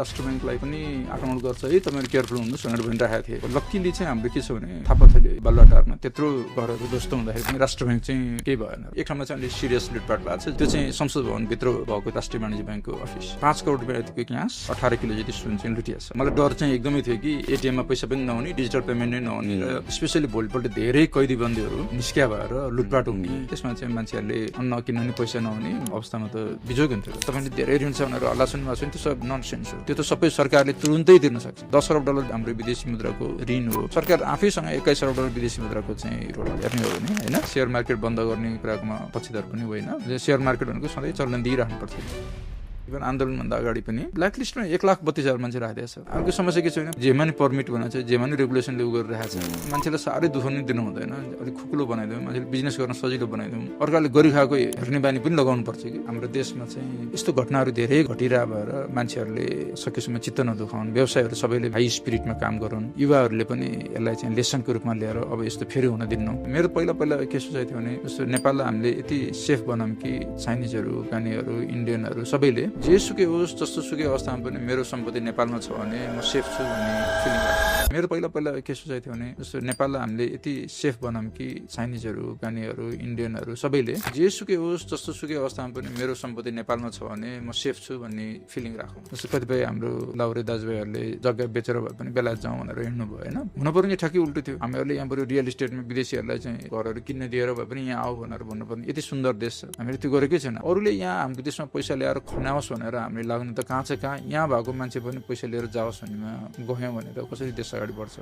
राष्ट्र बैंकलाई पनि आक्रमण गर्छ है, तपाईहरु केयरफुल हुनुहोस् भनेर भनिरहेको थिए। लक्कीली चाहिँ हाम्रो के छ भने थापाथली बल्लाटारमा त्यत्रो घरहरू ध्वस्त हुँदाखेरि पनि राष्ट्र बैंक चाहिँ केही भएन। एक ठाउँमा चाहिँ अलि सिरियस लुटपाट भएको छ, त्यो चाहिँ संसद भवन भित्र भएको राष्ट्रिय वाणिज्य बैंकको अफिस 5 करोड रुपैयाँको क्यास 18 किलो जति सुन चाहिँ लुटिएछ। मलाई डर चाहिँ एकदमै थियो कि एटीएममा पैसा पनि नहुने, डिजिटल पेमेन्ट नै नहुने र स्पेशली भोलिपल्ट धेरै कैदी बन्दीहरू निस्किया भएर लुटपाट हुने, त्यसमा चाहिँ मान्छेहरूले अन्न किन्न नि पैसा नहुने अवस्थामा त बिजोग हुन्थ्यो। तपाईले धेरै ऋण छ भनेर हल्ला सुन्नु भएको छ नि, त्यो सब ननसेन्स हो। त्यो त सबै सरकारले तुरुन्तै तिर्न सक्छ। 10 अरब डलर हाम्रो विदेशी मुद्राको ऋण हो। सरकार आफैसँग 21 अरब डलर विदेशी मुद्राको चाहिँ रोल हेर्ने हो भने हैन, शेयर मार्केट बन्द गर्ने कुरामा पक्षधर पनि होइन। शेयर मार्केट भनेको सधैँ चलन दिइराख्नु पर्छ। इभन आन्दोलनभन्दा अगाडि पनि ब्ल्याक लिस्टमा 1,32,000 मान्छे राखेको छ। अर्को समस्या के छ भने जेमा नि परमिट बनाएको छ, जेमा नि रेगुलेसनले उ गरिरहेको छ, मान्छेलाई साह्रै दुःख नि दिनु हुँदैन, अलिक खुकुलो बनाइदिउँ, मान्छेले बिजनेस गर्न सजिलो बनाइदिउँ, अर्काले गरिखाएको हेर्ने बानी पनि लगाउनु पर्छ कि हाम्रो देशमा चाहिँ यस्तो घटनाहरू धेरै घटिरह भएर मान्छेहरूले सकेसम्म चित्त नदुखाउन्, व्यवसायहरू सबैले हाई स्पिरिटमा काम गरून्, युवाहरूले पनि यसलाई चाहिँ लेसनको रूपमा लिएर अब यस्तो फेरि हुन दिन्नौ। मेरो पहिला के सोचाइ थियो भने जस्तो नेपाललाई हामीले यति सेफ बनाऊँ कि चाइनिजहरू, अफगानीहरू, इन्डियनहरू सबैले जेसुकै होस् जस्तोसुकै अवस्थामा पनि मेरो सम्पत्ति नेपालमा छ भने म सेफ छु भन्ने फिलिङ लाग्छ। मेरो पहिला के सोचाइ थियो भने जस्तो नेपाललाई हामीले यति सेफ बनाऊँ कि चाइनिजहरू, अफगानीहरू, इन्डियनहरू सबैले जेसुकै होस् जस्तोसुकै अवस्थामा पनि मेरो सम्पत्ति नेपालमा छ भने म सेफ छु भन्ने फिलिङ राखौँ। जस्तो कतिपय हाम्रो लाउरे दाजुभाइहरूले जग्गा बेचेर भए पनि बेलायत जाउँ भनेर हिँड्नु भयो होइन। हुनुपर्ने ठ्याक्कै उल्टो थियो। हामीहरूले यहाँ बरु रियल इस्टेटमा विदेशीहरूलाई चाहिँ घरहरू किन्न दिएर भए पनि यहाँ आऊ भनेर भन्नुपर्ने, यति सुन्दर देश छ, हामीले त्यो गरेकै छैन। अरूले यहाँ हाम्रो देशमा पैसा ल्याएर खनाओस् भनेर हामीले लाग्नु त कहाँ छ कहाँ, यहाँ भएको मान्छे पनि पैसा लिएर जाओस् भन्नेमा गयौँ भने त कसरी देश अगाडि बढ्छ।